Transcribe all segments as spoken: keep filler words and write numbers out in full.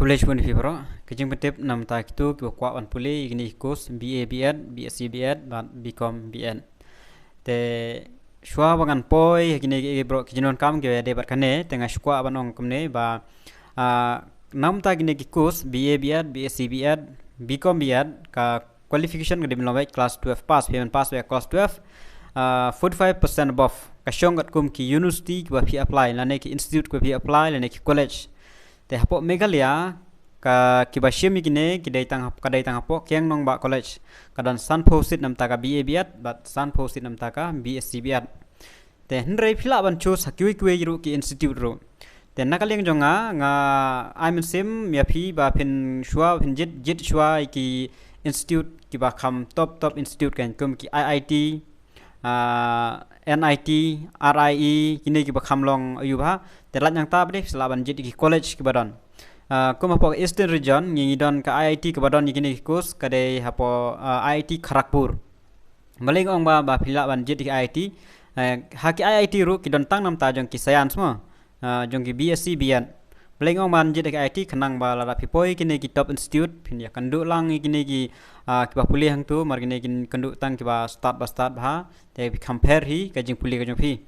Khublei shibun ïa phi baroh. Ka jingpyntip namar kito kiba kwah ban pule ïa kine ki course B A B Ed, B S C B Ed bad B Com B Ed. Te shuwa ba ngan poi ha kine ki, baroh ki jingdonkam kiba ïadei bad kane, te nga shu kwah ban ong kumne ba, ah, namar kine ki course B A B Ed, B S C B Ed, B Com B Ed, ka qualification ka dei ban long beit class twelve pass, phi hap ban pass beit class twelve, ah, forty-five percent above. Ka shong katkum ki university kiba phi apply lane ki institute kiba phi apply lane ki college. Te hapoh Meghalaya ka, kiba shim ïa kine ki dei tang hap-, ka dei tang hapoh Kiang Nangbah College. Ka don sanphew seat namar ka B A B Ed bad sanphew seat namar ka B S C B Ed. Te hynrei phi lah ban choose ha kiwei kiwei ruh ki institute ruh. Te na ka liang jong nga, nga ai mynsiem ïa phi ba phin shuwa, phin jied, jied shuwa ïa ki institute kiba kham top, top institute, kan kum ki I I T, ah, N I T, R I E, kine kiba kham long aiu bha. Te lait nangta pat de phi lah ban jied ïa ki college kiba don. Ah, kum hapoh Eastern Region ngi, ngi don ka I I T kaba don ïa kine ki course ka dei hapoh, ah, I I T Kharagpur. Balei nga ong ba, ba phi lah ban jied ïa ki I I T, eh, ha ki I I T ruh ki don tang namar jong ki science mo, ah, jong ki B S C B Ed. Balei nga ong ban jied ïa ki I I T, khnang ba lada phi poi kine ki top institute phin ïakynduh lang ïa kine ki, ah, kiba pule hangto, namar kine ki kynduh tang kiba stad ba stad bha. Te phi compare hi ka jingpule ka jong phi.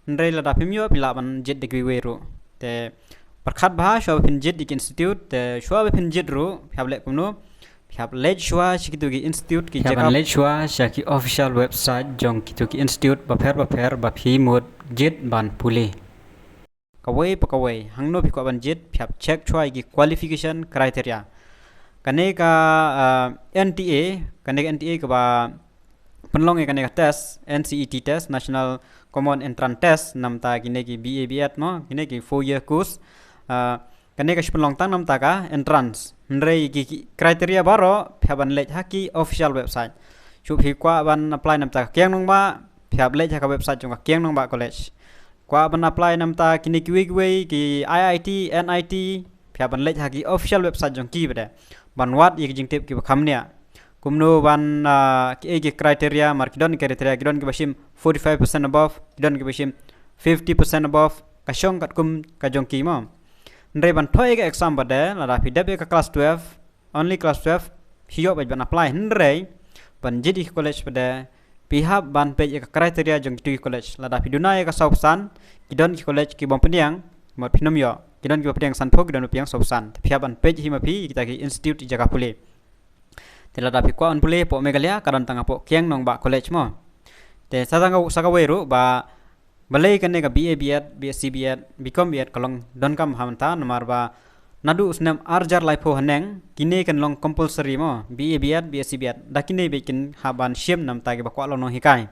Hynrei lada phim ïoh phi lah ban jied da kiwei ruh. Te pyrkhat bha shuwa ba phin jied ïa ki institute, te shuwa ba phin jied ruh phi hap leh kumno? Phi hap leit shuwa sha kito ki institute, ki, phi hap ban leit shuwa sha ki official website jong kito ki institute bapher bapher ba phi mut jied ban pule. Kawei pa kawei, hangno phi kwah ban jied, phi hap check shuwa ïa ki qualification criteria. Kane ka, ah, N T A, kane ka N T A kaba pynlong ïa kane ka test, N C E T test, National Common Entrance Test, namar kine ki B A B Ed mo, kine ki four year course. Ah, kane ka shu pynlong tang namar ka entrance. Hynrei ki, ki criteria baroh phi hap ban leit ha ki official website. Shu phi kwah ban apply namar ka Kiang Nangbah, phi hap leit ha ka website jong ka Kiang Nangbah College. Kwah ban apply namar kine kiwei kiwei ki I I T, N I T, phi hap ban leit ha ki official website jong ki pat de ban wad ïa ki jingtip kiba kham bniah. Kumno ban, ah, ki, eh, ki criteria, namar ki don criteria, ki don kiba shim forty-five percent above, ki don kiba shim fifty percent above, ka shong katkum ka jong ki mo. Hynrei ban thoh ïa ka exam pat de, lada phi dep ïa ka class twelve, only class twelve, phi ïoh beit ban apply, hynrei ban jied ïa ki college pat de phi hap ban peit ïa ka criteria jong kito ki college. Lada phi duna ïa ka saw phew san, ki don ki college kibym pdiang, mut phin ym ïoh. Ki don kiba pdiang sanphew, ki don ba pdiang saw phew san. Te phi hap ban peit hi ma phi ïa kita ki institute, ïa jaka pule. Te lada phi kwah ban pule hapoh Meghalaya ka don tang hapoh Kiang Nangbah College mo. Te sa tang ka, sa kawei ruh ba balei kane ka B A B Ed, B S C B Ed, B Com B Ed ka long donkam ha mynta, namar ba naduh u snem ar hajar laiphew haneng kine kin long compulsory mo, B A B Ed, B S C B Ed. Da kine beit kin hap ban shim namar kiba kwah long nonghikai.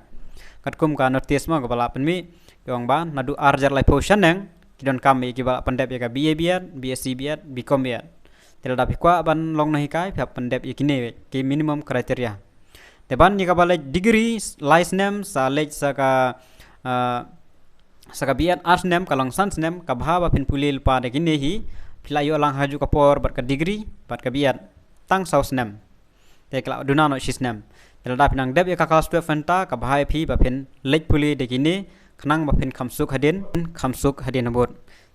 Katkum ka notice mo kaba la pynmih, ki ong ba naduh ar hajar laiphew shaneng ki donkam ïa kiba la pyndep ïa ka B A B Ed, B S C B Ed, B Com B Ed. Te lada phi kwah ban long nonghikai phi hap pyndep ïa kine beit ki minimum criteria. Te ban ïa kaba leit degree, lai snem, sa leit sa ka, ah, sa ka B Ed ar snem, ka long san snem, ka bha ba phin pule lypa da kine hi. Phi la ïoh lang ha kajuh ka por bad ka degree bad ka B Ed tang saw snem. Te ka la duna noh shi snem. Te lada phi nang dep ïa ka class twelve mynta, ka bha ïa phi ba phin leit pule da kine, khnang ba phin kham suk hadien, kham suk hadien habud.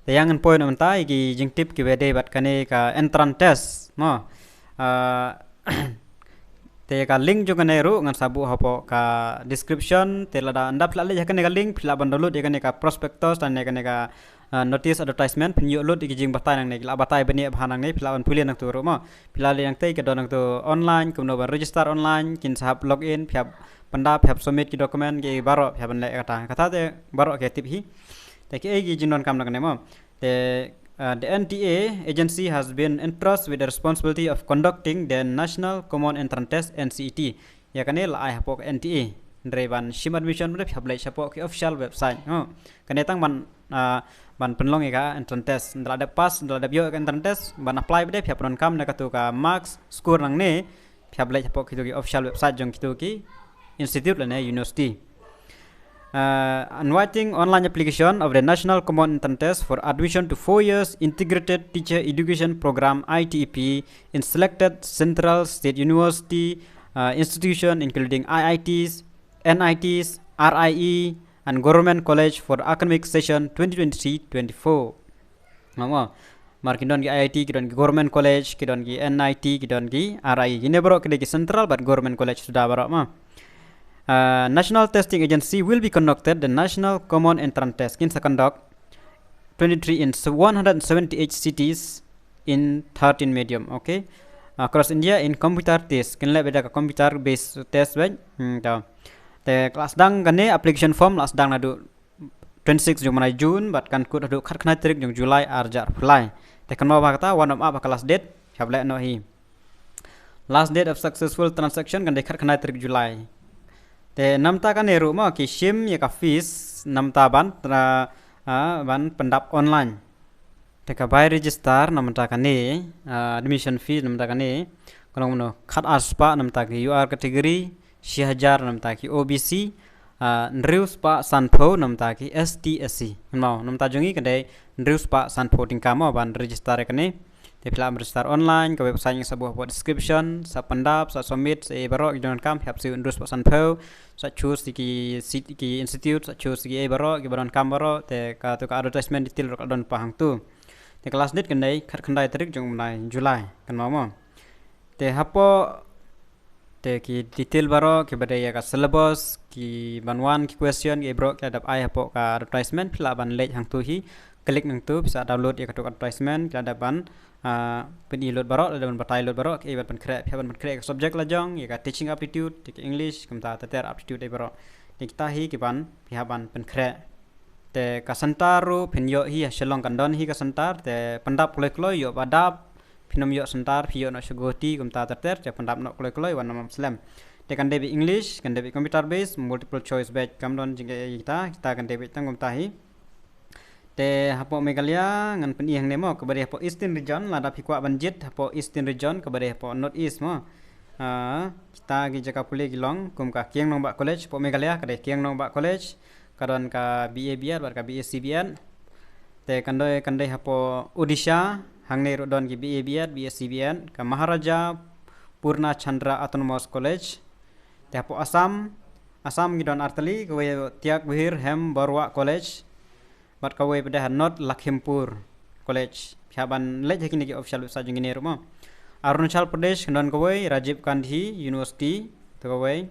Te ïa ngan poi noh mynta ïa ki jingtip kiba dei bad kane ka entrance test mo. Ah, te ka link jong kane ruh ngan sa buh hapoh ka description. Te lada ynda phi la leit ha kane ka link phi lah ban download ïa kane ka prospectus lane kane ka, ah, notice advertisement, phin ïoh lut ïa ki jingbatai nangne, ki la batai bniah bha nangne, phi lah ban pule nangto ruh mo. Phi la leit nangtei, ka don nangto online, kumno ban register online, kin sa hap log in, phi hap pyndap, phi hap submit ki document ki baroh, phi hap ban leh kata. Kata te baroh ki tip hi. Te kiei ki jingdonkam na kane mo. Te, uh, the N T A agency has been entrusted with the responsibility of conducting the National Common Entrance Test, N C E T. Ïa kane la ai hapoh ka N T A. Hynrei ban shim admission pat de phi hap leit shapoh ki official website. Oh. Kane tang ban, uh, ban pynlong ïa ka entrance test. Ynda la dep pass, ynda la dep ïoh ïa ka entrance test, ban apply pat de phi hap pyndonkam na kato ka marks score nangne, phi hap leit hapoh kito ki official website jong kito ki institute lane university. Uh, inviting online application of the National Common Entrance Test for admission to four years Integrated Teacher Education Program, I T E P, in selected central state university, uh, institution including I I Ts, N I Ts, R I E, and government college for academic session twenty twenty-three twenty-four. Mo, Mar ki don ki I I T, ki don ki government college, ki don ki N I T, ki don ki R I. Kine baroh ki dei ki central bad government college suda baroh mo. Uh, National Testing Agency will be conducted the National Common Entrance Test. Kin sa conduct twenty-three in one hundred seventy-eight cities in thirteen medium, okay? Uh, across India in computer test. Kin leh bad ka computer based test bad. Hmm, to. Te ka la sdang kane application form la sdang naduh twenty-six jong u bnai June bad kan kut haduh khatkhyndai tarik jong u July ar hajar arphew lai. Te kynmaw ba kata wan ym ap ha ka last date, hap leh noh hi. Last date of successful transaction kan dei khatkhyndai tarik July. Te namta kane ruh mo ki shim ïa ka fees namta ban tra, ah, ban pyndap online. Te ka bai register namta kane, ah, admission fee namta kane, ka long kumno, khat ar spah namta ki U R category, shi hajar namta ki O B C, ah, hynriew spah sanphew namta ki S T S C. Mo, namta jong ngi ka dei hynriew spah sanphew tyngka mo ban register ïa kane. Te phi lah ban register online, ka website ngi sa buh hapoh description, sa pyndap, sa submit, sa ei baroh ki jingdonkam, phi hap siew hynriew spah sanphew, sa choose ïa ki seat, ki institute, sa choose ïa ki ei baroh, ki ba donkam baroh, te kato ka advertisement detail ruh ka don pat hangto. Te ka last date kan dei khatkhyndai tarik jong u bnai July, kynmaw mo. Te hapoh, te ki detail baroh, ki ba dei ïa ka syllabus, ki ban wan, ki question, ki ei baroh, ki la dep ai hapoh ka advertisement, phi lah ban leit hangto hi, click nangto, phi sa download ïa kato ka advertisement, ki la dep ban, ah, pyni lut baroh, la dep ban batai lut baroh, ki ei ban pynkhreh, phi hap ban pynkhreh ïa ka subject la jong, ïa ka teaching aptitude, ïa ka English, kumta ter ter aptitude ei baroh. Te kita hi ki ban, phi hap ban pynkhreh. Te ka center ruh phin ïoh hi ha Shillong kan don hi ka center, te pyndap kloi kloi, ïoh ba dap, phin ym ïoh center, phi ïoh noh sha Guwahati, kumta ter ter, te pyndap noh kloi kloi, wan ym slem. Te kan dei beit English, kan dei beit computer based, multiple choice beit, kam don jingeh kita, kita kan dei beit tang kumta hi. Te hapoh Meghalaya, ngan pyni hangne mo, kaba dei hapoh Eastern Region, lada phi kwah ban jied hapoh Eastern Region, kaba dei hapoh North East mo. Ah, kita ki jaka pule ki long, kum ka Kiang Nangbah College, hapoh Meghalaya, ka dei Kiang Nangbah College, ka don ka B A B Ed bad ka B A C B Ed. Te kan dei, kan dei hapoh Odisha, hangne ruh don ki B A B Ed, B A C B Ed, ka Maharaja Purna Chandra Autonomous College. Te hapoh Assam, Assam ki don artylli, kawei Tyagveer Hem Baruah College, bad kawei pat ha North Lakhimpur College. Phi hap ban leit ha kine ki official website jong kine ruh mo. Arunachal Pradesh kan don kawei, Rajiv Gandhi University, to kawei.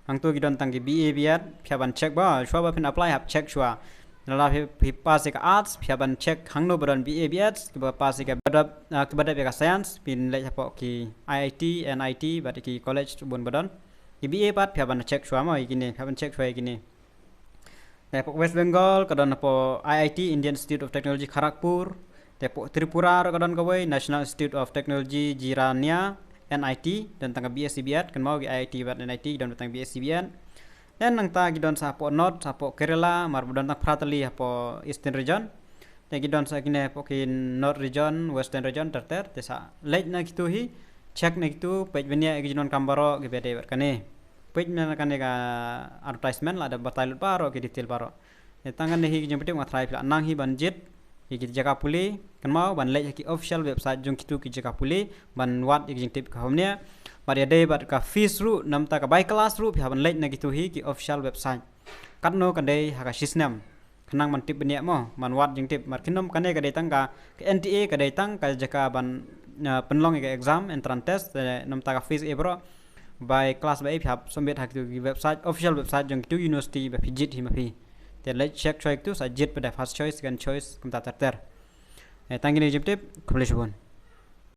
Hangto ki don tang ki B A B Ed, phi hap ban check ba, shuwa ba phin apply hap check shuwa. Lada phi, phi pass ïa ka arts, phi hap ban check hangno ba don B A B Ed, kiba pass ïa ka, ah, kiba dep ïa ka science, phin leit hapoh ki I I T, N I T, bad ki college bun ba don. Ki B A pat, phi hap ban check shuwa mo, ïa kine, phi hap ban check shuwa ïa kine. Te hapoh West Bengal, ka don hapoh I I T, Indian Institute of Technology Kharagpur. Te hapoh Tripura ruh ka don kawei, National Institute of Technology Jirania, N I T, don tang ka B A C B Ed, kynmaw ki I I T bad N I T, don tang B A C B Ed. Te nangta ki don sa hapoh North, sa hapoh Kerala, mar ba don tang phra tylli hapoh Eastern Region. Te ki don sa kine hapoh ki North Region, Western Region, ter ter, te sa leit na kito hi, check na kito, peit bniah ïa ki jingdonkam baroh, kiba dei bad kane. Peit na kane ka advertisement, la dep batai lut baroh ki detail baroh. Te tang kane hi ki jingpyntip, nga tharai phi lah nang hi ban jied ïa ki jaka pule, kynmaw ban leit ha ki official website jong kito ki jaka pule, ban wad ïa ki jingtip ka hom ne. Bad ïadei bad ka fees ruh, namta ka bai class ruh, phi hap ban leit na kito hi ki official website. Katno kan dei ha ka shisnem. Khnang ban tip bniah mo, ban wad jingtip. Mar kin ym, kane ka dei tang ka, ka N T A ka dei tang ka jaka ban, ah, pynlong ïa ka exam, entrance test, eh, namta ka fees ei baroh. Bai class ba ei phi hap submit ha kito ki website, official website jong kito university ba phi jied hi ma phi. Te leit check choice kito, sa jied pat da first choice, second choice, kumta ter ter. Eh, tang kine ki jingtip, khublei shibun.